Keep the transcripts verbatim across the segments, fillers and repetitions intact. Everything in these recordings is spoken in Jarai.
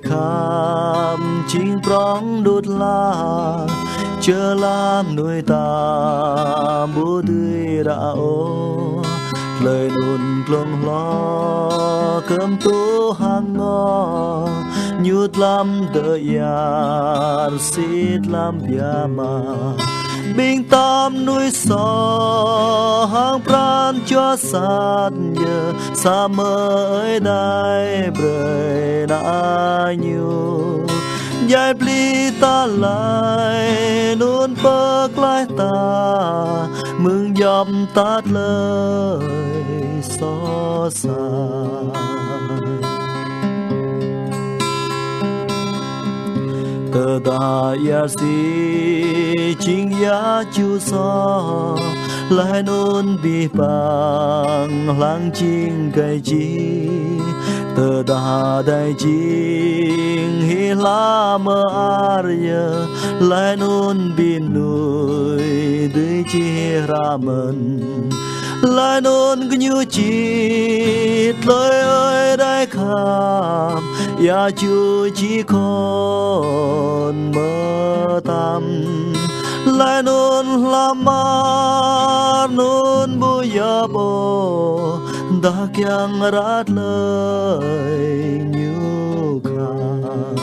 Khăp jing prong đut hla, čơlah mơnuih ta ƀu dưi ră ôh. Tơlơi anŭn glông hloh kơm tŭ hăng ngŏ, ñu tlam dơyar sĭt tlam biă mă. Ƀing ta mơnuih soh hăng pran jua sat yơh, samơ̆ Ơi Adai brơi Ană Ñu djai pơplih ta laih, anŭn pơklaih ta mơ̆ng djŏp tat tơlơi soh sat. Tơdah ia rơsĭ jing ia ču soh, laih anŭn abih bang hlang jing gai jih. Tơdah adai jing hĭ hla mơar yơh, laih anŭn abih mơnuih dưi čih hră mơ̆n. Laih anŭn gơñu čih tơlơi Ơi Adai khăp, ia ču či khŏn mơtam. Laih anŭn hla mơar anŭn ƀu yap ôh, dah kiăng ră tơlơi Ñu khăp.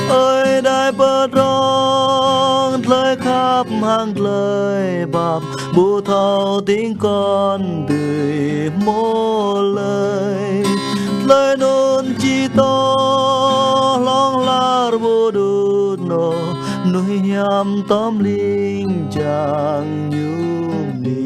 Ơi Adai pơdrŏng tơlơi khăp hăng tơlơi pap, ƀu thâo tĭng kŏn dưi hmâo lơi. Tơlơi anŭn či dŏ hlŏng lar ƀu đŭt nô, mơnuih hiam tŏm ling jang ñu mơni.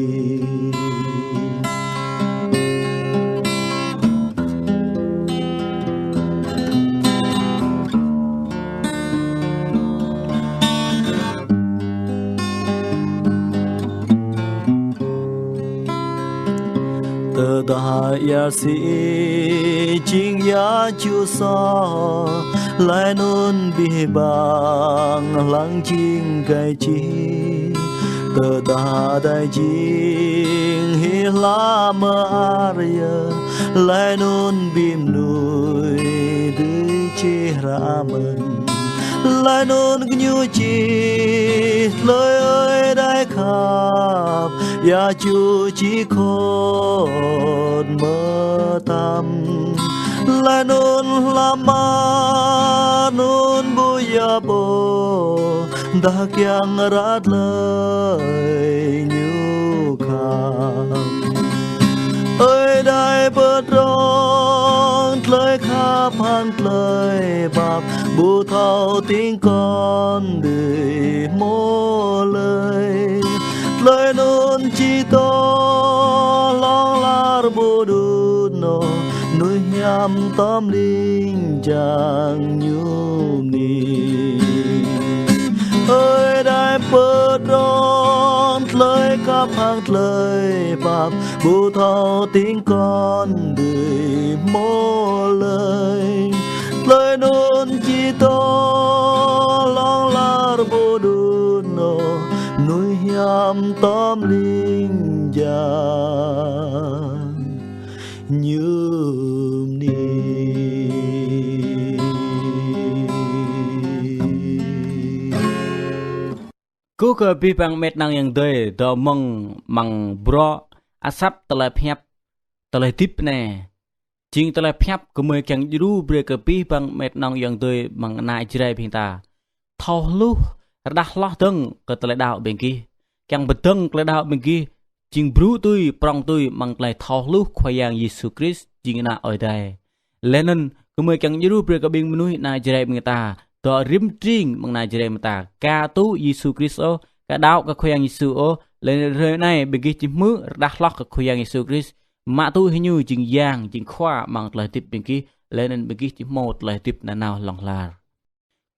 Tơdah ia rơsĭ jing ia ču soh, laih anŭn abih bang hlang jing gai jih. Tơdah adai jing hĭ hla mơar yơh, laih anŭn abih mơnuih dưi čih hră mơ̆n. Laih anŭn gơñu čih tơlơi Ơi Adai khăp, ia ču či khŏn mơtam. Laih anŭn hla mơar anŭn ƀu yap ôh, dah kiăng ră tơlơi Ñu khăp. Ơi Adai pơdrŏng tơlơi khăp hăng tơlơi pap, ƀu thâo tĭng kŏn dưi hmâo lơi. Tơlơi anŭn či dŏ hlŏng lar ƀu đŭt nô, mơnuih hiam tŏm ling jang ñu mơni. Ơi Adai pơdrŏng tơlơi khăp hăng tơlơi pap, ƀu thâo tĭng kŏn dưi hmâo lơi. Tơlơi anŭn či dŏ hlŏng lar ƀu đŭt nô, mơnuih hiam tŏm ling jang ñu mơni. Kơkuh kơ abih bang met nang ayŏng adơi dŏ mơ̆ng amăng bruă asăp tơlơi pơhiăp tơlơi hơdip anai. Jing tơlơi pơhiăp gơmơi kiăng djru brơi kơ abih bang met nang ayŏng adơi amăng ană Jrai ƀing ta thâo hluh, rơđah hloh dơ̆ng kơ tơlơi đaŏ ƀing gih. Kiăng pơdơ̆ng tơlơi đaŏ ƀing gih jing brŭ tui, prŏng tui amăng tơlơi thâo hluh Khua Yang Yêsu Krist jing Ană Ơi Adai. Laih anŭn gơmơi kiăng djru brơi kơ ƀing mơnuih ană Jrai ƀing ta dŏ rĭm tring amăng ană Jrai ƀing ta ka tŭ Yêsu Krist ôh, ka đaŏ kơ Khua Yang Yêsu ôh. Laih anŭn hrơi anai ƀing gih či hmư̆ rơđah hloh kơ Khua Yang Yêsu Krist, mă tŭ hĭ Ñu jing Yang, jing Khua amăng tơlơi hơdip ƀing gih. Laih anŭn ƀing gih či hmâo tơlơi hơdip nanao hlŏng lar.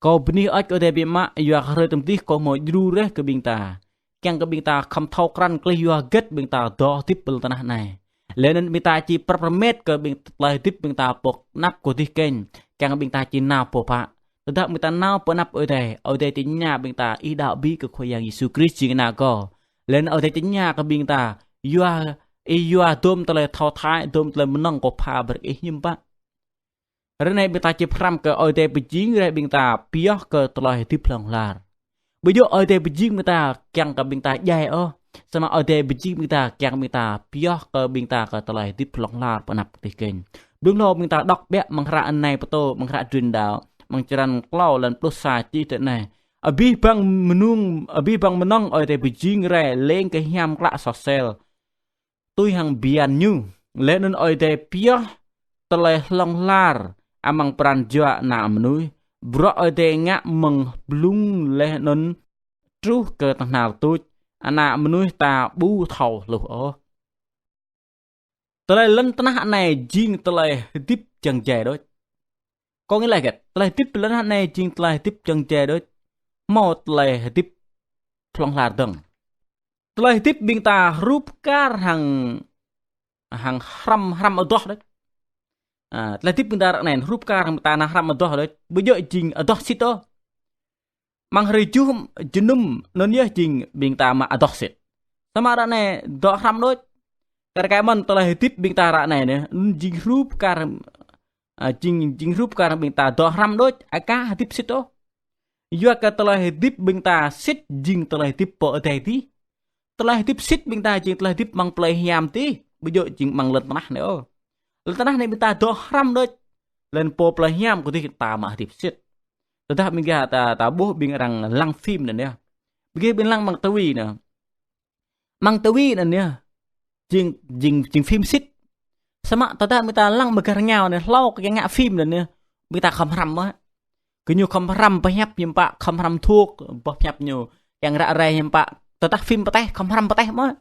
Kâo bơni hơơč kơ Ơi Adai biă mă, yua kơ hrơi tơm dih kâo hmâo djru rai kơ ƀing ta, kiăng kơ ƀing ta khŏm thâo krăn klih yua hơget ƀing ta dŏ hơdip ƀơi lŏn tơnah anai. Laih anŭn ƀing ta či prăp rơmet kơ ƀing tơlơi hơdip ƀing ta pơ anăp kơ dih kĕnh, kiăng ƀing ta či nao pơpă. Tơdah ƀing ta nao pơ anăp Ơi Adai, Ơi Adai tơña ƀing ta: Ih đaŏ ƀi kơ Khua Yang Yêsu Krist jing Ană Kâo? Laih anŭn Ơi Adai tơña kơ ƀing ta: Yua, ih yua dôm tơlơi thâo thai, dôm tơlơi mơnơ̆ng Kâo pha brơi kơ ih hiư̆m pă? Ră anai ƀing ta či pơhrăm kơ Ơi Adai pơjing rai ƀing ta pioh kơ tơlơi hơdip hlŏng lar. Ƀu djơ̆ Ơi Adai pơjing ƀing ta kiăng kơ ƀing ta djai ôh. Samơ̆ Ơi Adai pơjing ƀing ta kiăng ƀing ta pioh kơ ƀing ta kơ tơlơi hơdip hlŏng lar pơ anăp tih kĕnh. Blung hlâo ƀing ta đŏk ƀiă amăng hră anai pơtô, amăng hră Truyền Đạo, amăng črăn klâo lăn pluh sa čih tui anai: Abih bang mơnung, abih bang mơnơ̆ng Ơi Adai pơjing rai lêng kơ hiam klă soh sel tui hăng bơyan Ñu. Laih anŭn Ơi Adai pioh tơlơi hlŏng lar amăng pran jua ană mơnuih. Bruă Ơi Adai ngă mơ̆ng blung laih anŭn truh kơ tơhnal tuč, ană mơnuih ta ƀu thâo hluh ôh. Tơlơi lŏn tơnah anai jing tơlơi hơdip jăng jai đôč. Có nghĩa là hơget? Tơlơi hơdip lŏn tơnah anai jing tơlơi hơdip jăng jai đôč. Hmâo tơlơi hơdip hlŏng lar dơ̆ng. Tơlơi hơdip ƀing ta hrup kar hăng, hăng hrăm, hrăm adoh đôč. A, tơlơi hơdip ƀing ta ră anai hrup kar hăng ƀing ta nao hrăm adoh đôč. Ƀu djơ̆ jing adoh sĭt ôh. Amăng hrơi juh jơnum anŭn yơh jing ƀing ta mă adoh sĭt. Samơ̆ ră anai dŏ hrăm đôč. Kar kaĭ mơ̆n tơlơi hơdip ƀing ta ră anai anai, anŭn jing hrup kar, a, jing, jing hrup kar ƀing ta dŏ hrăm đôč, aka hơdip sĭt ôh. Yua kơ tơlơi hơdip ƀing ta sĭt jing tơlơi hơdip pơ adai adih. Tơlơi hơdip sĭt ƀing ta jing tơlơi hơdip amăng plei hiam adih, ƀu djơ̆ jing amăng lŏn tơnah anai ôh. Lŏn tơnah anai ƀing ta dŏ hrăm đôč. Laih anŭn pơ plei hiam kơ adih ta mă hơdip sĭt. Tơdah ƀing gah ta, ta ƀuh ƀing arăng lăng phim anŭn yơh. Ƀing gah ƀing lăng amăng tivi anŭn. Amăng tivi anŭn yơh. Jing, jing, jing phim sĭt. Samơ̆ tơdah ƀing ta lăng mơ̆ng gah rơngiao anai, hlâo kơ kiăng ngă phim anŭn yơh. Ƀing ta khŏm hrăm mơ̆. Gơñu khŏm hrăm pơhiăp hiư̆m pă, khŏm hrăm thuốc, boh pơhiăp ñu kiăng ră ruai hiư̆m pă. Tơdah phim pơtĕh, khŏm hrăm pơtĕh mơ̆.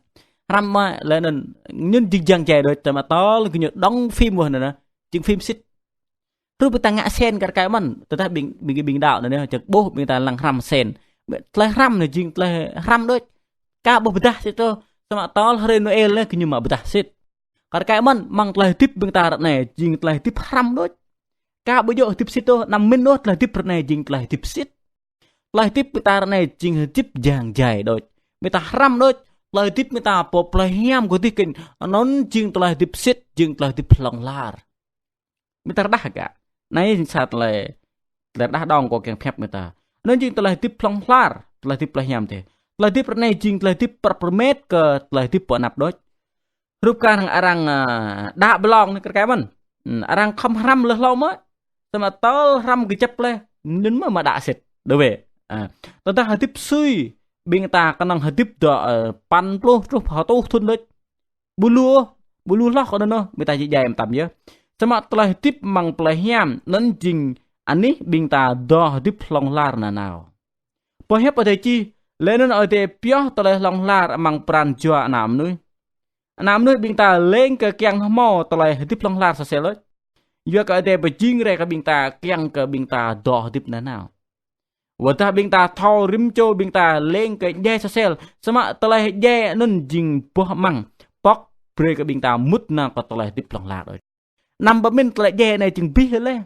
Hrăm mơ̆, laih anŭn, anŭn jing jăng jai đôč, tơma tơl gơñu đóng phim wơh anŭn, jing phim sĭt. Truh ƀing ta ngă sen kar kaĭ mơ̆n, tơdah ƀing, ƀing, ƀing đaŏ anŭn, čơk ƀuh ƀing ta lăng hrăm sen. Tơlơi hrăm anai jing tơlơi hrăm đôč. Aka ƀu pơdah sĭt ôh, samơ̆ tơl hrơi Noel anai gơñu mă pơdah sĭt. Kar kaĭ mơ̆n, amăng tơlơi hơdip ƀing ta ră anai, jing tơlơi hơdip hrăm đôč. Aka ƀu djơ̆ hơdip sĭt ôh, anăm min ôh tơlơi hơdip ră anai jing tơlơi hơdip sĭt. Tơlơi hơdip ƀing ta ră anai jing hơdip jăng jai đôč. Ƀing ta hrăm đôč, tơlơi hơdip ƀing ta pơ plei hiam kơ adih kĕnh, anŭn jing tơlơi hơdip sĭt, jing tơlơi hơdip hlŏng lar. Ƀing ta rơđah aka. Anai jing sa tơlơi, tơlơi rơđah dơ̆ng kâo kiăng pơhiăp ƀing ta. Anŭn jing tơlơi hơdip hlŏng lar, tơlơi hơdip plei hiam adih. Tơlơi hơdip ră anai jing tơlơi hơdip prăp rơmet kơ tơlơi hơdip pơ anăp đôč. Hrup kar hăng arăng, a, đaŏ ƀlŏng anai kar kaĭ mơ̆n. Hm, arăng khŏm hrăm lơh hlâo mơ̆. Samơ̆ tơl hrăm kơjăp laih, anŭn mơ̆ mă đaŏ sĭt. Đơ wĕ. A, tơdah hơdip sui, ƀing ta kơnơ̆ng hơdip dŏ, ơ, păn pluh truh pơ hơtuh thŭn đôč. Ƀu lu, ƀu lu hloh kơ anŭn ôh, ƀing ta či djai mơtam yơh. Samơ̆ tơlơi hơdip amăng plei hiam, anŭn jing anih ƀing ta dŏ hơdip hlŏng lar nanao. Boh hiăp Adai čih, laih anŭn Adai pioh tơlơi hlŏng lar amăng pran jua ană mơnuih. Ană mơnuih ƀing ta lêng kơ kiăng hmâo tơlơi hơdip hlŏng lar soh sel đôč. Yua kơ Adai pơjing rai kơ ƀing ta kiăng kơ ƀing ta dŏ hơdip nanao. Wơ̆t tơdah ƀing ta thâo rĭm čô ƀing ta lêng kơ djai soh sel, samơ̆ tơlơi djai anŭn jing boh amăng, pŏk brơi kơ ƀing ta mŭt nao kơ tơlơi hơdip hlŏng lar đôč. Anăm pơmĭn tơlơi djai anai jing abih laih.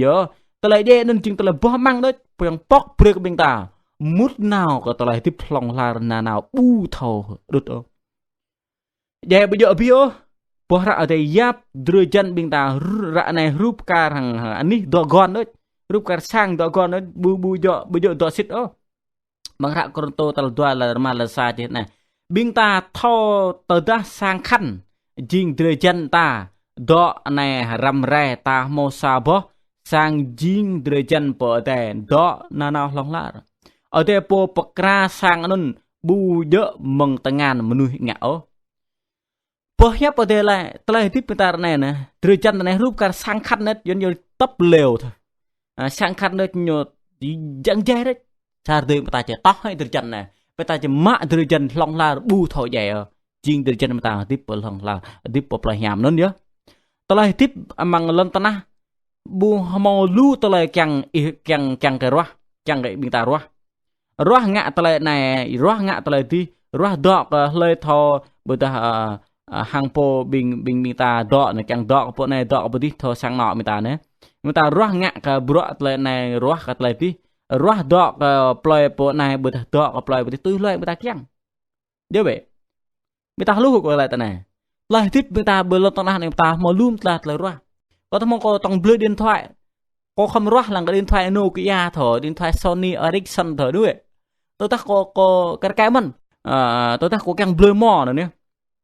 Yơh, tơlơi djai anŭn jing tơlơi boh amăng đôč, pơyong pŏk brơi kơ ƀing ta mŭt nao kơ tơlơi hơdip hlŏng lar nanao ƀu thâo đŭt ôh. Djai ƀu djơ̆ abih ôh. Boh hră Adai yap drơi jăn ƀing ta hrŭ-, ră anai hrup kar hăng, hăng anih dŏ gŏn đôč. Hrup kar sang dŏ gŏn đôč, ƀu, ƀu djơ̆, ƀu djơ̆ dŏ sĭt ôh. Amăng hră Kôrintô tal dua lăn rơma lăn sa čih anai. Ƀing ta thâo tơdah sang khăn jing drơi jăn ta dŏ anai răm rai, ta hmâo sa boh sang jing drơi jăn pơ Adai dŏ nanao hlŏng lar. Adai pô pơkra sang anŭn ƀu djơ̆ mơ̆ng tơngan mơnuih ngă ôh. Boh hiăp Adai laĭ, tơlơi hơdip ƀing ta ră anai anai, drơi jăn ta anai hrup kar sang khăn anai, yua ñu tŏp leo thoi. A, sang khăn anai ñu jăng jai đôč. Čar dơi ƀing ta či tŏh hĭ drơi jăn anai. Ƀing ta či mă drơi jăn hlŏng lar ƀu thâo djai ôh. Jing drơi jăn ƀing ta hơdip pơ hlŏng lar, hơdip pơ plei hiam anŭn yơh. Tơlơi hơdip amăng lŏn tơnah ƀu hmâo lu tơlơi kiăng ih, kiăng, kiăng kơ ruah, kiăng kơ ƀing ta ruah. Ruah ngă tơlơi anai, ruah ngă tơlơi adih, ruah dŏ kơ hlơi thâo, ƀôdah, ơ, ơ, hăng pô ƀing, ƀing, ƀing ta dŏ anai, kiăng dŏ kơ pô anai, dŏ kơ pô adih, thâo sang anŏ ƀing ta anai. Ƀing ta ruah ngă kơ bruă tơlơi anai, ruah kơ tơlơi adih, ruah dŏ kơ plơi pô anai, ƀôdah dŏ kơ plơi pô adih, tui hlơi ƀing ta kiăng. Djơ̆ bĕ. Ƀing ta hluh kơ laĭ tui anai. Tơlơi hơdip ƀing ta ƀơi lŏn tơnah anai ƀing ta hmâo lum tơlơi, tơlơi ruah. Kâo ta hmâo kâo tŏng blơi điện thoại. Kâo khŏm ruah lăng kơ điện thoại Nokia thâo, điện thoại Sony Ericsson thâo đuĕ. Tơdah kâo, kâo kar kaĭ mơ̆n. Ơ, tơdah kâo kiăng blơi mơ̆ anŭn yơh.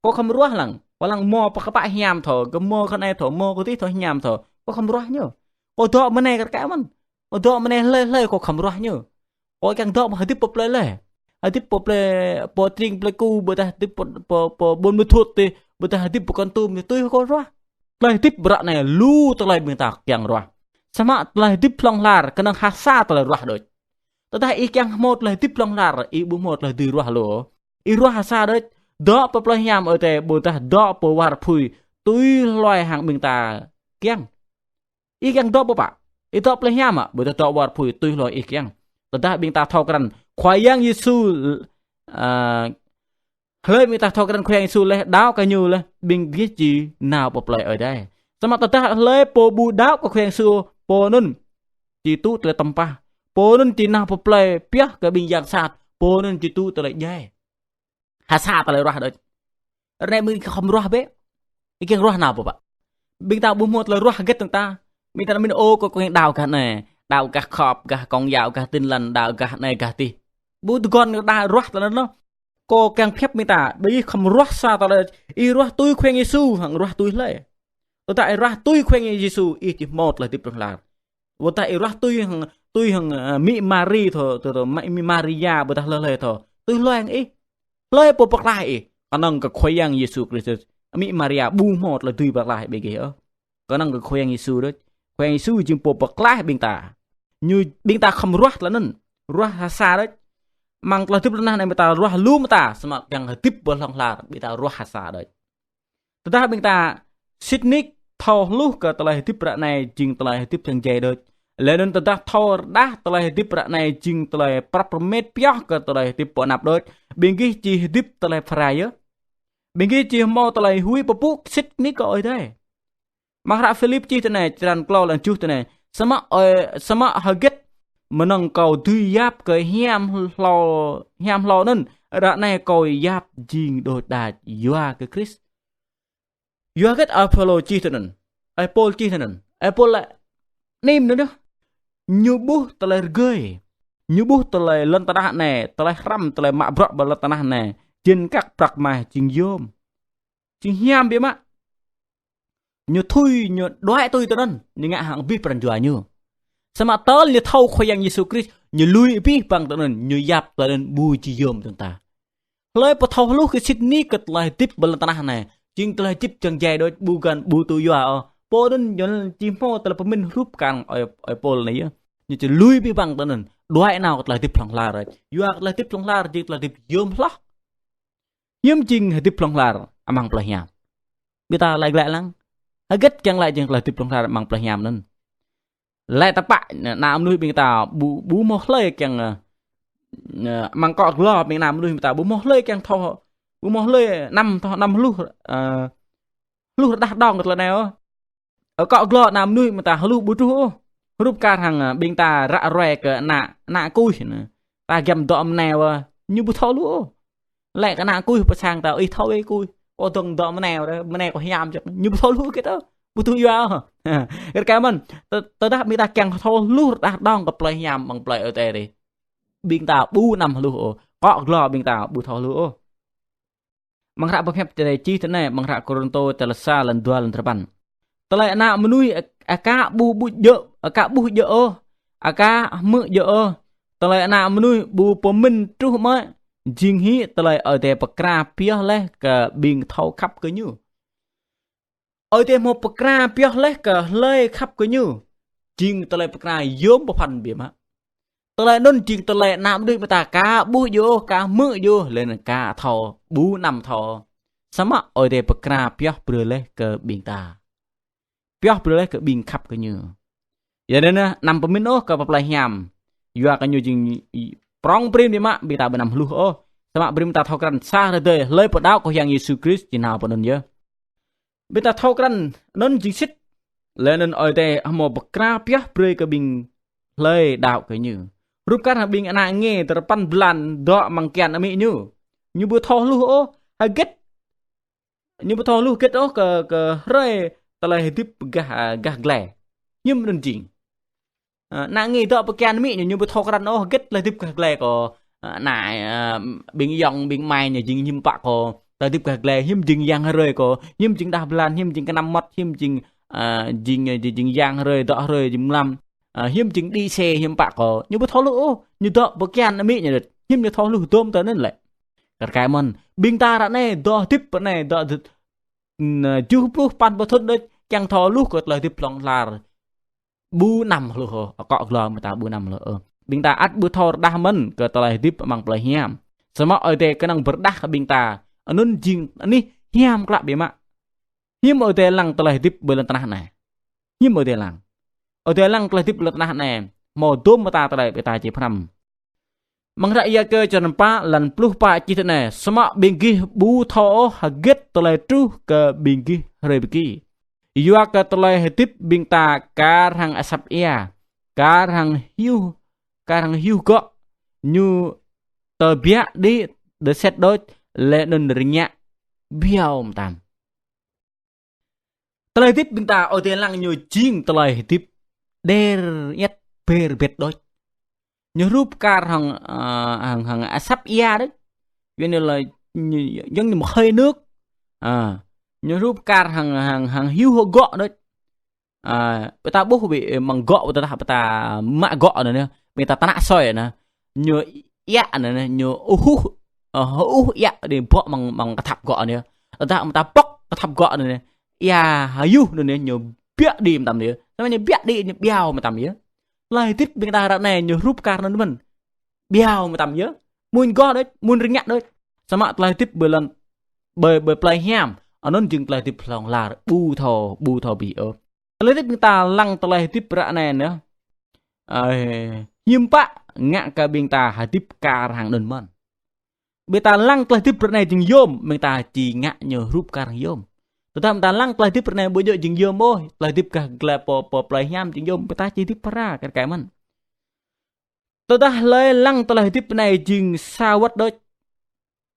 Kâo khŏm ruah lăng, wơ̆t lăng mơ̆ pơkă pă hiam thâo, kơ mơ̆ kơ anai thâo, mơ̆ kơ adih thâo hiam thâo. Kâo khŏm ruah ñu. Kâo dŏ mơ̆ng anai kar kaĭ mơ̆n. Kâo dŏ mơ̆ng anai hlơi hlơi kâo khŏm ruah ñu. Kâo kiăng dŏ mơ̆ hơdip pơ plơi lĕ. Hơdip pơ plơi, pơ tring plơi ku, ƀôdah hơdip pơ, pơ, pơ ƀôn mơthut tih, ƀôdah hơdip pơ Kon Tum tih, tui kâo ruah. Tơlơi hơdip ră anai lu tơlơi ƀing ta kiăng ruah. Samơ̆ tơlơi hơdip hlŏng lar, kơnơ̆ng ha sa tơlơi ruah đôč. Tơdah ih kiăng hmâo tơlơi hơdip hlŏng lar, ih ƀu hmâo tơlơi dưi ruah lu. Ih ruah ha sa đôč, dŏ pơ plơi hiam Ơi Adai, ƀôdah dŏ pơ war apui, tui hluai hăng ƀing ta kiăng. Ih kiăng dŏ pơ pă? Ih dŏ plơi hiam mơ̆, ƀôdah dŏ war apui tui hluai ih kiăng. Tơdah ƀing ta thâo krăn Khua Yang Yêsu, ơ, hlơi ƀing ta thâo krăn Khua Yang Yêsu laih, đaŏ kơ ñu laih, ƀing gih či nao pơ plơi Ơi Adai. Samơ̆ tơdah hlơi pô ƀu đaŏ kơ Khua Yang Yêsu, pô anŭn či tŭ tơlơi tơmpah. Pô anŭn či nao pơ plơi pioh kơ ƀing yang sat. Pô anŭn či tŭ tơlơi djai. Ha sa tơlơi ruah đôč. Ră anai ƀing khŏm ruah bĕ. Ih kiăng ruah nao pơ pă? Ƀing ta ƀu hmâo tơlơi ruah hơget dơ̆ng ta. Ƀing ta mĭn ôh kâo kiăng đaŏ gah anai, đaŏ gah khŏp, gah Công giáo, gah Tin Lành, đaŏ gah anai gah adih. Ƀu tơguan kơ đaŏ ruah tơlơi anŭn. Kâo kiăng pơhiăp ƀing ta, ƀing ih khŏm ruah sa tơlơi, ih ruah tui Khua Yang Yêsu, hăng ruah tui hlơi. Tơdah ih ruah tui Khua Yang Yêsu, ih či hmâo tơlơi hơdip hlŏng lar. Ƀôdah ih ruah tui hăng, tui hăng, ơ, amĭ Mari thâo, thâo, thâo, amĭ, amĭ Maria, ƀôdah hlơi hlơi thâo. Tui hluai hăng ih. Hlơi pô pơklaih ih? Kơnơ̆ng kơ Khua Yang Yêsu Kristus. Amĭ Maria ƀu hmâo tơlơi dưi pơklaih ƀing gih ôh. Kơnơ̆ng kơ Khua Yang Yêsu đôč. Khua Yang Yêsu jing pô pơklaih ƀing ta. Ñu ƀing ta khŏm ruah tơlơi anŭn. Ruah ha sa đôč. Amăng tơlơi hơdip ră anai ƀing ta ruah lu mơta, samơ̆ kiăng hơdip pơ hlŏng lar, ƀing ta ruah ha sa đôč. Tơdah ƀing ta sĭt nik thâo hluh kơ tơlơi hơdip ră anai jing tơlơi hơdip čang djai đôč. Laih anŭn tơdah thâo rơđah tơlơi hơdip ră anai jing tơlơi prăp rơmet pioh kơ tơlơi hơdip pơ anăp đôč. Ƀing gih či hơdip tơlơi phara yơh. Ƀing gih či hmâo tơlơi huĭ pơpŭ sĭt nik kơ Ơi Adai. Amăng hră Philip čih tui anai, črăn klâo lăng tơjuh tui anai. Samơ̆, ơ, samơ̆ hơget mơnơ̆ng kâo dưi yap kơ hiam hlâo, hiam hlâo anŭn, ră anai kâo yap jing đôč đač yua kơ Krist. Yua hơget Apôlô čih tui anŭn? Ơi Pôl čih tui anŭn. Ơi Pôl laĭ anai mơ̆n yơh. Ñu ƀuh tơlơi rơgơi. Ñu ƀuh tơlơi lŏn tơnah anai, tơlơi hrăm, tơlơi mă bruă ƀơi lŏn tơnah anai. Jên kăk prăk mah jing yôm. Jing hiam biă mă. Ñu tui, ñu đuaĭ tui tui anŭn, ñu ngă hăng abih pran jua ñu. Samơ̆ tơl ñu thâo Khua Yang Yêsu Krist, ñu lui abih bang tui anŭn, ñu yap tui anŭn ƀu či yôm dơ̆ng ta. Hlơi pô thâo hluh kơ sĭt nik kơ tơlơi hơdip ƀơi lŏn tơnah anai, jing tơlơi hơdip čang djai đôč ƀu găn ƀu tŭ yua ôh. Pô anŭn ñu či hmâo tơlơi pơmĭn hrup kar hăng ơi, ơi Pôl anai yơh. Ñu či lui abih bang tui anŭn, đuaĭ nao kơ tơlơi hơdip hlŏng lar. Yua kơ tơlơi hơdip hlŏng lar jing tơlơi hơdip yôm hloh. Hiư̆m jing hơdip hlŏng lar amăng plơi hiam? Ƀing ta laĭ glaĭ lăng. Hơget kiăng laĭ jing tơlơi hơdip hlŏng lar amăng plơi hiam anŭn? Laĭ tơpă, ană mơnuih ƀing ta ƀu, ƀu hmâo hlơi kiăng, ơ, ơ, amăng akŏ glô ƀing ană mơnuih ƀing ta ƀu hmâo hlơi kiăng thâo, ƀu hmâo hlơi anăm thâo, anăm hluh, ơ, hluh rơđah đong kơ tơlơi anai ôh. Akŏ glô ană mơnuih ƀing ta hluh ƀu truh ôh. Hrup kar hăng, ơ, ƀing ta ră ruai kơ ană, ană kuih anai. Ta giăm dŏ mơnai wơ̆t, ñu ƀu thâo hluh ôh. Laĭ kơ ană kuih pơ sang ta, ih thâo ih kuih. Kâo dŏng dŏ mơnai wơ̆t, mơnai kâo hiam čŏk. Ñu ƀu thâo hluh hơget ôh. Ƀu tŭ yua ôh. Kar kaĭ mơ̆n, tơ-, tơdah ƀing ta kiăng thâo hluh rơđah đong kơ plơi hiam amăng plơi Ơi Adai ri. Ƀing ta ƀu anăm hluh ôh. Akŏ glô ƀing ta ƀu thâo hluh ôh. Amăng hră pơhiăp čơđai čih tui anai, amăng hră Kôrintô črăn sa lăn dua lăn tơpăn. Tơlơi ană mơnuih aka ƀuh ƀu djơ̆, aka ƀuh djơ̆ ôh, aka hmư̆ djơ̆ ôh. Tơlơi ană mơnuih ƀu pơmĭn truh mơ̆, jing hĭ tơlơi Ơi Adai pơkra pioh laih kơ ƀing thâo khăp kơ ñu. Ơi Adai hmâo pơkra pioh laih kơ hlơi khăp kơ ñu. Jing tơlơi pơkra yôm pơphan biă mă. Tơlơi anŭn jing tơlơi ană mơnuih ƀing ta aka ƀuh djơ̆ ôh, aka hmư̆ djơ̆ ôh, laih anŭn aka thâo, ƀu anăm thâo. Samơ̆ Ơi Adai pơkra pioh brơi laih kơ ƀing ta. Pioh brơi laih kơ ƀing khăp kơ ñu. Yua anŭn anăm pơmĭn ôh kơ pơ plơi hiam. Yua kơ ñu jing prŏng brơi biă mă, ƀing ta ƀu anăm hluh ôh. Samơ̆ brơi ƀing ta thâo krăn sa hrơi tơdơi, hlơi pô đaŏ kơ Yang Yêsu Krist či nao pơ anŭn yơh. Ƀing ta thâo krăn anŭn jing sĭt. Laih anŭn Ơi Adai hmâo pơkra pioh brơi kơ ƀing hlơi đaŏ kơ ñu. Hrup kar hăng ƀing ană nge tơpăn blan dŏ amăng kian amĭ ñu. Ñu ƀu thâo hluh ôh, hơget. Ñu ƀu thâo hluh hơget ôh kơ, kơ hrơi tơlơi hơdip gah, a, gah glai. Hiư̆m anŭn jing. Ơ, ană nge dŏ pơkian amĭ ñu, ñu ƀu thâo krăn ôh hơget tơlơi hơdip gah glai kâo. Ơ, ană, ơ, ƀing ayŏng, ƀing amai ñu jing hiư̆m pă kâo. Tơlơi hơdip gah glai hiư̆m jing yang hrơi kâo, hiư̆m jing đah blan, hiư̆m jing kơnăm mơmŏt, hiư̆m jing, ơ, jing, jing, jing yang hrơi, dŏ hrơi, jing mlam. Ơ, hiư̆m jing đĭ xe, hiư̆m pă kâo. Ñu ƀu thâo hluh ôh, ñu dŏ pơkian amĭ ñu đôč. Hiư̆m ñu thâo hluh dôm tơ anŭn lĕ. Kar kaĭ mơ̆n, ƀing ta ră anai dŏ hơdip ră anai, dŏ hơdip, ơ, tơjuh pluh păn pluh thŭn đôč, kiăng thâo hluh kơ tơlơi hơdip hlŏng lar. Ƀu anăm hluh ôh, akŏ glông mơta ƀu anăm hluh ôh. Ƀing ta ăt ƀu thâo rơđah mơ̆n kơ tơlơi hơdip amăng plei hiam. Samơ̆ Ơi Adai kơnơ̆ng pơrơđah kơ ƀing ta, anŭn jing anih hiam klă biă mă. Hiư̆m Ơi Adai lăng tơlơi hơdip ƀơi lŏn tơnah anai? Hiư̆m Ơi Adai lăng? Ơi Adai lăng tơlơi hơdip ƀơi lŏn tơnah anai hmâo dôm mơta tơlơi ƀing ta či pơhrăm. Amăng hră Yakơ črăn pă, lăn pluh pă čih tui anai: Samơ̆ ƀing gih ƀu thâo ôh hơget tơlơi truh kơ ƀing gih hrơi pơgi. Yua kơ tơlơi hơdip ƀing ta kar hăng asăp ia, kar hăng hyu, kar hăng hyu gŏ, ñu tơbiă đĭ, đơset đôč, laih anŭn rơngiă beo mơtam. Tơlơi hơdip ƀing ta Ơi Adai lăng ñu jing tơlơi hơdip đer iĕt ber bet đôč. Ñu hrup kar hăng, ơ, hăng, hăng asăp ia đôč. Yuan ñu lĕ ñu, ñu, ñu mă hơi nước. Ơ, ñu hrup kar hăng, hăng, hăng hyu gŏ đôč. Ơ, ƀing ta ƀuh ƀĕ, ơ, amăng gŏ ƀu tơdah ƀing ta mă gŏ anŭn yơh, ƀing ta tơnă soi anŭn. Ñu iă anŭn, ñu uh, uh, ơ, uh iă đĭ bŏ amăng, amăng kơthăp gŏ anŭn yơh. Tơdah ƀing ta pŏk kơthăp gŏ anŭn, ia hyu anŭn ñu biă đĭ mơtam yơh. Samơ̆ ñu biă đĭ ñu beo mơtam yơh. Tơlơi hơdip ƀing ta ră anai ñu hrup kar anŭn mơ̆n. Beo mơtam yơh. Mŭn gŏ đôč, mŭn rơngiă đôč. Samơ̆ tơlơi hơdip ƀơi lŏn, ƀơi, ƀơi plei hiam, anŭn jing tơlơi hơdip hlŏng lar, ƀu thâo, ƀu thâo abih ôh. Tơlơi hơdip ƀing ta lăng tơlơi hơdip ră anai anŭn, ơ, hiư̆m pă ngă kơ ƀing ta hơdip kar hăng anŭn mơ̆n. Ƀing ta lăng tơlơi hơdip ră anai jing yôm, ƀing ta či ngă ñu hrup kar hăng yôm. Tơdah ƀing ta lăng tơlơi hơdip ră anai ƀu djơ̆ jing yôm ôh, tơlơi hơdip gah glai pơ, pơ plei hiam jing yôm, ƀing ta či hơdip phara kar kaĭ mơ̆n. Tơdah hlơi lăng tơlơi hơdip anai jing sa wơ̆t đôč,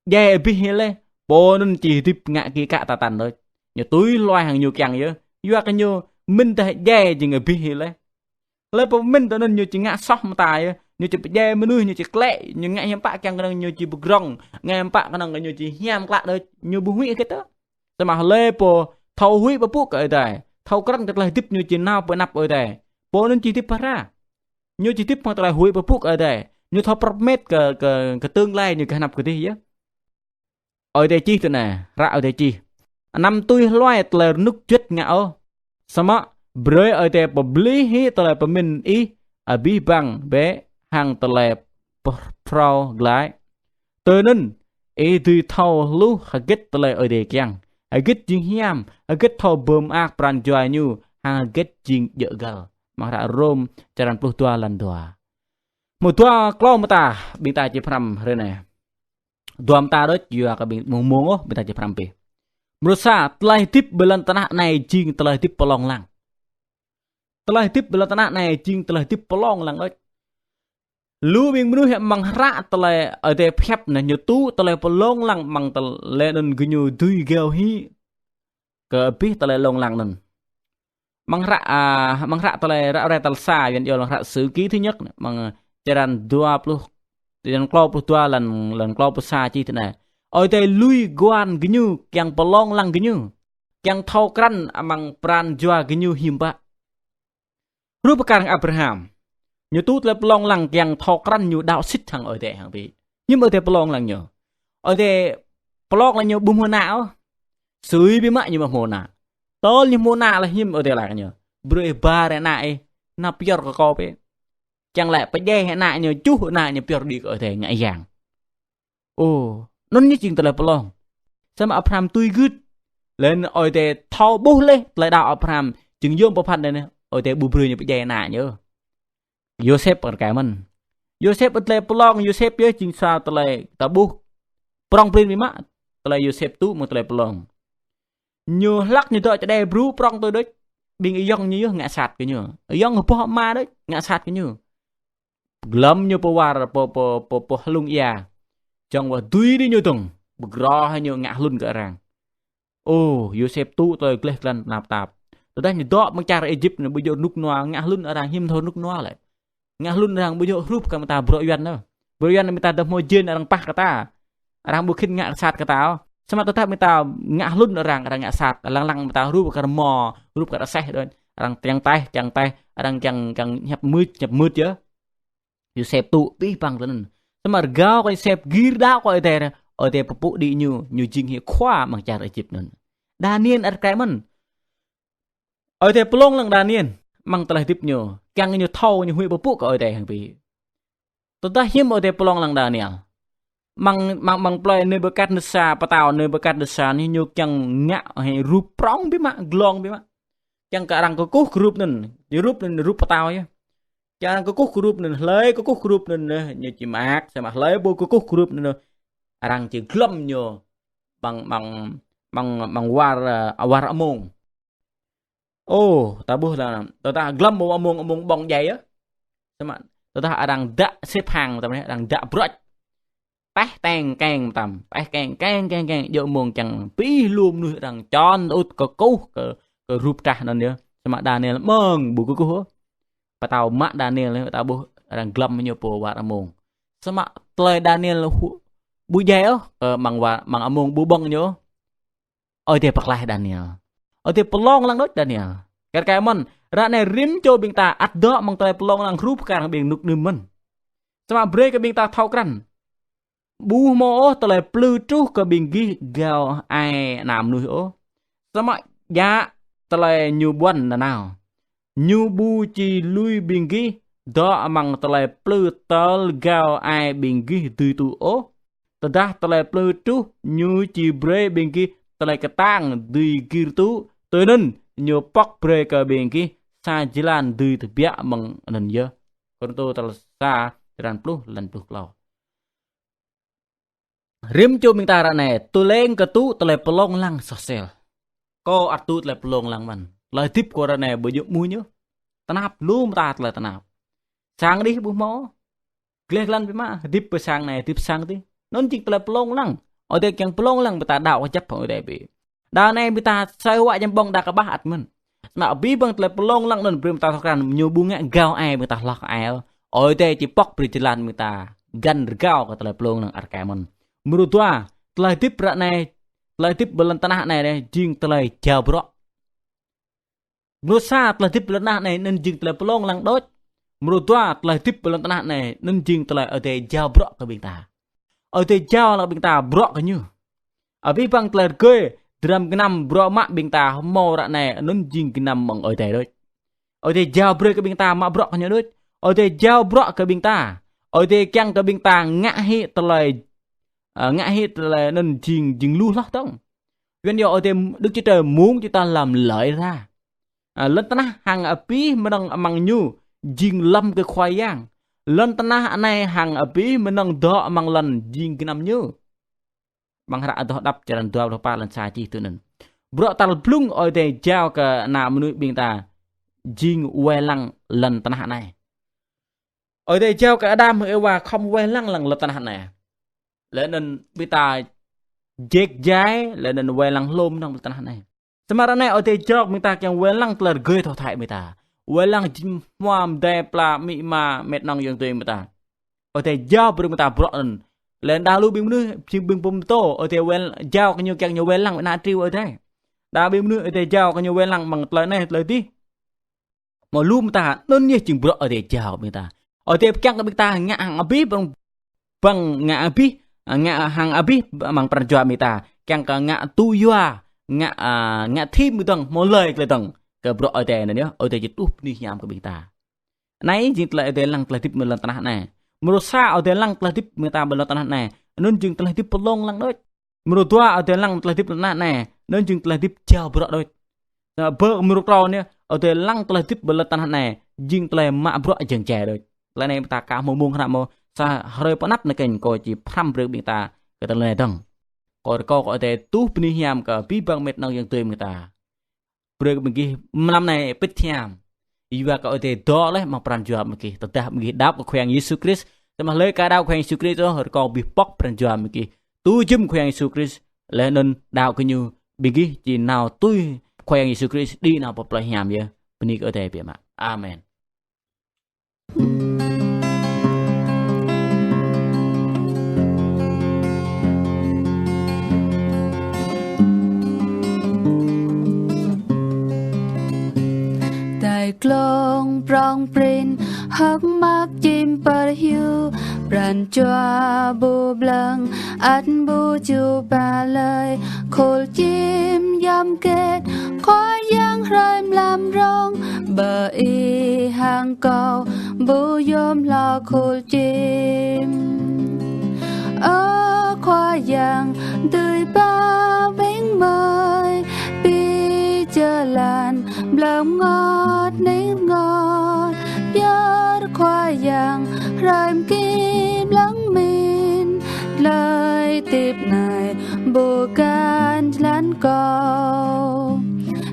djai abih laih, pô anŭn či hơdip ngă kĭ kă tơtăn đôč. Ñu tui hluai hăng ñu kiăng yơh. Yua kơ ñu mĭn tơdah djai jing abih laih. Hlơi pô mĭn tơ anŭn ñu či ngă soh mơta yơh. Ñu či pơdjai mơnuih, ñu či klĕ, ñu ngă hiư̆m pă kiăng kơnơ̆ng ñu či pơgrŏng, ngă hiư̆m pă kơnơ̆ng ñu či hiam klă đôč, ñu ƀu huĭ hơget tơ. Samơ̆ hlơi pô thâo huĭ pơpŭ kơ Ơi Adai, thâo krăn kơ tơlơi hơdip ñu či nao pơ anăp Ơi Adai, pô anŭn či hơdip phara. Ñu či hơdip hăng tơlơi huĭ pơpŭ kơ Ơi Adai. Ñu thâo prăp met kơ, kơ, kơ tương lai ñu gah anăp kơdih yơh. Ơi Adai čih tui anai, hră Ơi Adai čih: Anăm tui hluai tơlơi rơnŭk juăt ngă ôh. Samơ̆ brơi Ơi Adai pơblih hĭ tơlơi pơmĭn ih abih bang bĕ hăng tơlơi pơ-, phrâo glaĭ. Tui anŭn, ih dưi thâo hluh hơget tơlơi Ơi Adai kiăng, hơget jing hiam, hơget thâo pơmơak pran jua ñu, hăng hơget jing djơ̆ găl. Amăng hră Rôm črăn pluh dua lăn dua. Mơ̆ dua klâo mơta ƀing ta či pơhrăm hrơi anai. Dua mơta đôč, yua kơ ƀing mông mông ôh, ƀing ta či pơhrăm pih. Mrô sa, tơlơi hơdip ƀơi lŏn tơnah anai jing tơlơi hơdip pơlông lăng. Tơlơi hơdip ƀơi lŏn tơnah anai jing tơlơi hơdip pơlông lăng đôč. Lu ƀing mơnuih amăng hră tơlơi Ơi Adai pơhiăp anai ñu tŭ tơlơi pơlông lăng amăng tơlơi anŭn gơñu dưi gao hĭ kơ abih tơlơi lông lăng anŭn. Amăng hră, a, amăng hră tơlơi ră ruai tal sa, Yuan iâu lăng hră Sử Ký thứ nhất, amăng črăn dua pluh, črăn klâo pluh dua lăn, lăn klâo pluh sa čih tui anai: Ơi Adai lui guan gơñu kiăng pơlông lăng gơñu, kiăng thâo krăn amăng pran jua gơñu hiư̆m pă. Hrup kar hăng Abraham. Ñu tŭ tơlơi pơlông lăng kiăng thâo krăn ñu đaŏ sĭt hăng Ơi Adai hăng ƀĕ. Hiư̆m Ơi Adai pơlông lăng ñu? Ơi Adai pơlông lăng ñu ƀu hmâo ană ôh. Sui biă mă ñu ƀu hmâo ană. Tơl ñu hmâo ană laih hiư̆m Ơi Adai laĭ kơ ñu: Brơi ba rai ană ih, nao pơyơr kơ kâo bĕ. Kiăng laĭ pơdjai ană ñu, čuh ană ñu pơyơr đĭ kơ Ơi Adai ngă yang. Ơ, anŭn ñu jing tơlơi pơlông. Samơ̆ Abraham tui gưt. Laih anŭn Ơi Adai thâo ƀuh laih tơlơi đaŏ Abraham jing yôm pơphan laih anŭn, Ơi Adai ƀu brơi ñu pơdjai ană ñu. Yôsep kar kaĭ mơ̆n. Yôsep tơlơi pơlông Yôsep yơh jing sa tơlơi ta ƀuh. Prŏng prin biă mă tơlơi Yôsep tŭ mơ̆ng tơlơi pơlông. Ñu hlăk ñu dŏ čơđai bru prŏng tui đôč. Ƀing ayŏng ñu yơh ngă sat kơ ñu. Ayŏng boh ama đôč ngă sat kơ ñu. Glŏm ñu pơ war, pơ, pơ, pơ, pơ hlung ia. Čang wơ̆t dưi đĭ ñu dơ̆ng. Pơgrô hĭ ñu ngă hlŭn kơ arăng. Ơ, Yôsep tŭ tơlơi gleh glan tơnap tap. Tơdah ñu dŏ amăng čar Êjip anŭn ƀu djơ̆ rơnŭk rơnua, ngă hlŭn arăng hiư̆m thâo rơnŭk rơnua lĕ. Ngă hlŭn arăng ƀu djơ̆ hrup kơ mơta bruă Yuan anŭn. Bruă Yuan anŭn mơta dah hmâo jên arăng pah kơ ta. Arăng ƀu khĭn ngă sat kơ ta ôh. Samơ̆ tơdah mơta ngă hlŭn arăng, arăng ngă sat, lăng lăng mơta hrup kơ rơmô, hrup kơ aseh đôč. Arăng kiăng taih, kiăng taih, arăng kiăng, kiăng hiăp mưč, hiăp mưč yơh. Yôsep tŭ abih bang tui anŭn. Samơ̆ rơgao kơ Yôsep gir đaŏ kơ Ơi Adai, Ơi Adai pơpŭ đĭ ñu, ñu jing hĭ khua amăng čar Êjip anŭn. Daniel ăt rơkơi mơ̆n. Ơi Adai pơlông lăng Daniel, amăng tơlơi hơdip ñu, kiăng ñu thâo ñu huĭ pơpŭ kơ Ơi Adai hăng ƀing. Tơdah hiư̆m Ơi Adai pơlông lăng Daniel. Amăng, amăng, amăng plơi Nebukadnesar, pơtao Nebukadnesar anai ñu kiăng ngă hĭ rup prŏng biă mă, glông biă mă. Kiăng kơ arăng kơkuh kơ rup anŭn, rup anŭn rup pơtao yơh. Kiăng arăng kơkuh kơ rup anŭn, hlơi kơkuh kơ rup anŭn, ñu či mơak, samơ̆ hlơi ƀu kơkuh kơ rup anŭn, arăng či glŏm ñu amăng, amăng, amăng, amăng war, ơ, war amông. Ơ, ta ƀuh lăng, tơdah glŏm amông, amông ƀơ̆ng djai yơh. Samơ̆ tơdah arăng dă xếp hạng, tơdah arăng dă bruă. Taih teng keng mơtam, taih keng, keng, keng, keng, djơ̆ mông kiăng abih lu mơnuih arăng čon tơŭt kơkuh kơ, kơ rup trah anŭn yơh. Samơ̆ Daniel mơ̆ng ƀu kơkuh ôh. Pơtao mă Daniel, ta ƀuh arăng glŏm ñu pơ war amông. Samơ̆ tơlơi Daniel hu-, ƀu djai ôh, kơ amăng war, amăng amông ƀu ƀơ̆ng ñu ôh. Ơi Adai pơklaih Daniel. Ơi Adai pơlông lăng đôč Daniel. Kar kaĭ mơ̆n, ră anai rĭm čô ƀing ta ăt dŏ amăng tơlơi pơlông lăng hrup kar hăng ƀing rơnŭk rơnua mơ̆n. Samơ̆ brơi kơ ƀing ta thâo krăn. Ƀu hmâo ôh tơlơi plư truh kơ ƀing gih gao ai ană mơnuih ôh. Samơ̆ djă tơlơi ñu ƀuăn nanao. Ñu ƀu či lui ƀing gih dŏ amăng tơlơi plư tơl gao ai ƀing gih dưi tŭ ôh. Tơdah tơlơi plư truh, ñu či brơi ƀing gih tơlơi kơtang dưi gir tŭ, tui anŭn ñu pŏk brơi kơ ƀing gih sa jơlan dưi tơbiă mơ̆ng anŭn yơh. Kôrintô tal sa, črăn pluh, lăn pluh klâo. Rĭm čô ƀing ta ră anai, tơleng kơ tŭ tơlơi pơlông lăng soh sel. Kâo ăt tŭ tơlơi pơlông lăng mơ̆n. Tơlơi hơdip kâo ră anai ƀu djơ̆ mơ̆n yơh. Tơnap, lu mơta tơlơi tơnap. Sang đih ƀu hmâo. Gleh glan biă mă, hơdip pơ sang anai, hơdip sang adih. Anŭn jing tơlơi pơlông lăng. Ơi Adai kiăng pơlông lăng ƀing ta đaŏ kơjăp hăng Ơi Adai ƀĕ. Đa anai ƀing ta sai huă jăm ƀơ̆ng đa kơƀah ăt mơ̆n. Samơ̆ abih bang tơlơi pơlông lăng anŭn brơi ƀing ta thâo krăn ñu ƀu ngă gao ai ƀing ta hloh kơ ai ôh. Ơi Adai či pŏk brơi jơlan ƀing ta găn rơgao kơ tơlơi pơlông lăng ăt rơkơi mơ̆n. Mrô dua, tơlơi hơdip ră anai, tơlơi hơdip ƀơi lŏn tơnah anai anai jing tơlơi jao bruă. Mrô sa, tơlơi hơdip ƀơi lŏn tơnah anai anŭn jing tơlơi pơlông lăng đôč. Mrô dua, tơlơi hơdip ƀơi lŏn tơnah anai anŭn jing tơlơi Ơi Adai jao bruă kơ ƀing ta. Ơi Adai jao lăng ƀing ta bruă kơ ñu. Abih bang tơlơi rơgơi, dram gơnam bruă mă ƀing ta hmâo ră anai anŭn jing gơnam mơ̆ng Ơi Adai đôč. Ơi Adai jao brơi kơ ƀing ta mă bruă kơ ñu đôč. Ơi Adai jao bruă kơ ƀing ta. Ơi Adai kiăng kơ ƀing ta ngă hĭ tơlơi, ơ, ngă hĭ tơlơi anŭn jing, jing lu hloh dơ̆ng. Yua anŭn yơh Ơi Adai Đức Chúa Trời muốn chúng ta làm lợi ra. Ơ, lŏn tơnah hăng abih mơnơ̆ng amăng ñu jing lŏm kơ Khua Yang. Lŏn tơnah anai hăng abih mơnơ̆ng dŏ amăng lŏn jing gơnam ñu. Amăng hră Adoh Đăp črăn dua pluh pă lăn sa čih tui anŭn. Bruă tal blung Ơi Adai jao kơ ană mơnuih ƀing ta jing wai lăng lŏn tơnah anai. Ơi Adai jao kơ Adam hăng Êwa khŏm wai lăng lăng lŏn tơnah anai. Laih anŭn ƀing ta jek jai, laih anŭn wai lăng hlôm nong lŏn tơnah anai. Samơ̆ ră anai Ơi Adai jao ƀing ta kiăng wai lăng tơlơi rơgơi thâo thai ƀing ta. Wai lăng jing hmua mơdai pla amĭ ama met nong ayŏng adơi ƀing ta. Ơi Adai jao brơi ƀing ta bruă anŭn. Laih anŭn đa lu ƀing mơnuih, jing ƀing pơtô, Ơi Adai wai, jao kơ ñu kiăng ñu wai lăng ană triu Ơi Adai. Đa ƀing mơnuih Ơi Adai jao kơ ñu wai lăng amăng tơlơi anai, tơlơi adih. Mơ̆ lu mơta anŭn yơh jing bruă Ơi Adai jao ƀing ta. Ơi Adai kiăng kơ ƀing ta ngă hăng abih bang, bang ngă abih, ngă hăng abih amăng pran jua ƀing ta. Kiăng kơ ngă tŭ yua, ngă, a, ngă thim ƀing dơ̆ng, hmâo lơi kơ dơ̆ng. Kơ bruă Ơi Adai anŭn yơh, Ơi Adai či tuh bơni hiam kơ ƀing ta. Anai jing tơlơi Ơi Adai lăng tơlơi hơdip ƀơi lŏn tơnah anai. Mrô sa Ơi Adai lăng tơlơi hơdip ƀing ta ƀơi lŏn tơnah anai. Anŭn jing tơlơi hơdip pơlông lăng đôč. Mrô dua Ơi Adai lăng tơlơi hơdip lŏn tơnah anai. Anŭn jing tơlơi hơdip jao bruă đôč. Samơ̆ bơ mrô klâo anai, Ơi Adai lăng tơlơi hơdip ƀơi lŏn tơnah anai, jing tơlơi mă bruă jơ̆ng jai đôč. Tơlơi anai ƀing ta ka hmâo mông hră mơ̆, sa hrơi pơanăp anai kơnh kâo či pơhrăm brơi ƀing ta kơ tơlơi anai dơ̆ng. Kâo rơkâo kơ Ơi Adai tuh bơni hiam kơ abih bang met nong ayŏng adơi ƀing ta. Brơi kơ ƀing gih mlam anai pĭt hiam. Yua kơ Ơi Adai dŏ laih amăng pran jua ƀing gih, tơdah ƀing gih đaŏ kơ Khua Yang Yêsu Krist, samơ̆ hlơi ka đaŏ Khua Yang Yêsu Krist ôh, rơkâo abih pŏk pran jua ƀing gih. Tui jum Khua Yang Yêsu Krist, laih anŭn đaŏ kơ ñu, ƀing gih či nao tui Khua Yang Yêsu Krist đĭ nao pơ plơi hiam yơh. Bơni kơ Ơi Adai biă mă. Amen. Đai glông prong prin, hơ̆k mơak čim pơrhiu, pran jua ƀu blơ̆ng, ăt ƀu ču ba lơi, khul čim yom kĕt, Khua Yang hrơi mlam rông, bơ ih hăng kâo, ƀu yôm hloh khul čim. Ơ Khua Yang, dưi ba ƀing gơmơi, pi jơlan, blơ̆ng rơngot, ning rơngot, pioh Khua Yang, hrơi mơki blơ̆ng min, tơlơi hơdip anai, ƀu găn jơlan kâo.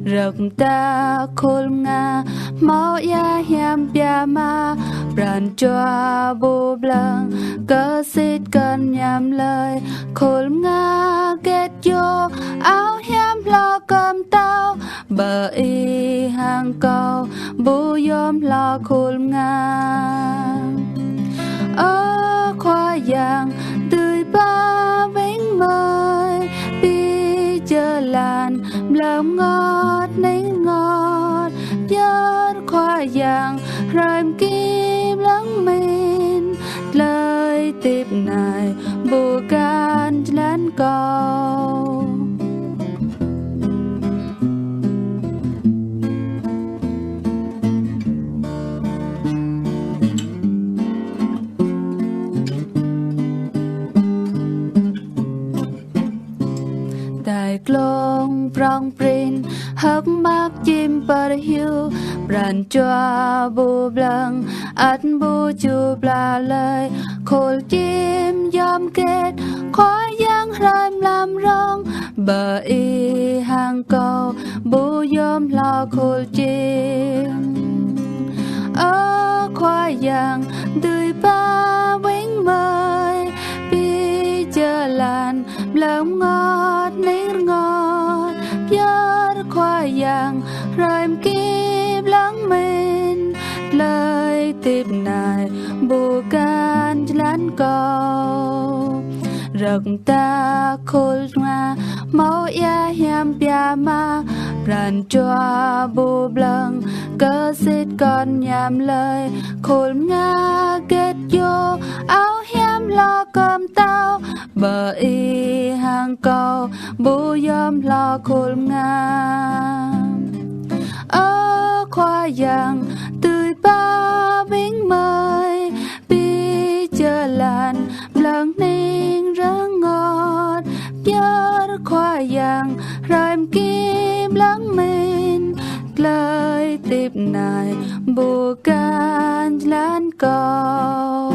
Rơ̆k mơta khul mơnga, hmâo ia hiam biă mă, pran jua ƀu blơ̆ng, kơsit kơn mơñam lơi, khul mơnga hơget yơh, ao hiam hloh kơ pơtao, bơ ih hăng kâo, ƀu yôm hloh khul mơnga. Ơ Khua Yang, dưi ba ƀing gơmơi, pi jơlan, blơ̆ng rơngot, ning rơngot, pioh Khua Yang, hrơi mơki blơ̆ng min, tơlơi hơdip anai, ƀu găn jơlan kâo. Đai glông prong prin, hơ̆k mơak čim pơrhiu, pran jua ƀu blơ̆ng, ăt ƀu ču ba lơi, khul čim yom kĕt, Khua Yang hrơi mlam rông, bơ ih hăng kâo, ƀu yôm hloh khul čim. Ơ Khua Yang, dưi ba ƀing gơmơi, pi jơlan, blơ̆ng rơngot, ning rơngot, pioh Khua Yang, hrơi mơki blơ̆ng min, tơlơi hơdip anai, ƀu găn jơlan kâo. Rơ̆k mơta khul mơnga, hmâo ia hiam biă mă, pran jua ƀu blơ̆ng, kơsit kơn mơñam lơi, khul mơnga hơget yơh, ao hiam hloh kơ pơtao, bơ ih hăng kâo, ƀu yôm hloh khul mơnga. Ơ Khua Yang, dưi ba ƀing gơmơi, pi jơlan, blơ̆ng ning rơngot, pioh Khua Yang, hrơi mơki blơ̆ng min, tơlơi hơdip anai, ƀu găn jơlan kâo.